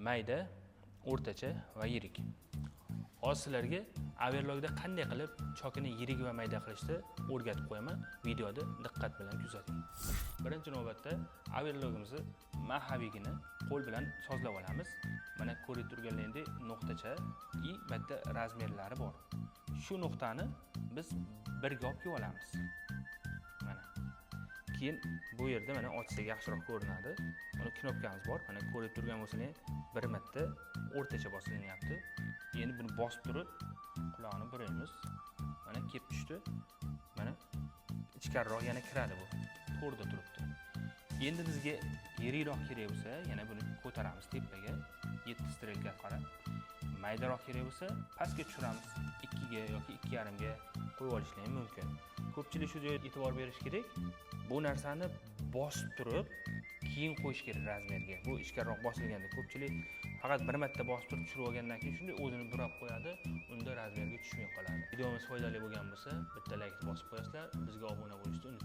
Mayda, o'rtacha va yirik. Hozir sizlarga overlokda qanday qilib chokini yirik va mayda qilishni o'rgatib qo'yaman. Videoni diqqat bilan kuzating. Birinchi navbatda overlogimizni маховик ini qo'l bilan sozlab olamiz. Mana, ko'rib turganlaringdek, nuqtacha и bitta размер lari bor. Shu nuqtani biz birga olib kelib olamiz. Mana. Keyin bu yerda, mana, ochsak yaxshiroq ko'rinadi. Mana, knopkamiz bor. Mana, ko'rib turgan bo'lsangiz, bir marta o'rtacha bosilyapti. Endi buni bosib turib, qulog'ini buraymiz. Mana, kelib tushdi. Mana, ichkariroq yana kiradi bu. To'rda turibdi. Endi bizga yirikroq kerak bo'lsa, yana buni ko'taramiz tepaga, 7 strelka qarab. Maydaroq kerak bo'lsa, pastga tushiramiz. 2 ga yoki 2,5 ga qo'yib olishlar ham mumkin. Ko'pchilik shu joyga e'tibor berish kerak. Bu narsani bosib turib, keyin qo'yish kerak размер ga. Bu ichkariroq bosilganda ko'pchilik faqat bir marta bosib turib tushirib olgandan keyin shunday o'zini burab qo'yadi, unda размер ga tushmay qoladi. Videomiz foydali bo'lgan bo'lsa, bitta laykni bosib qo'yasizlar, bizga obuna bo'lishni unutmang.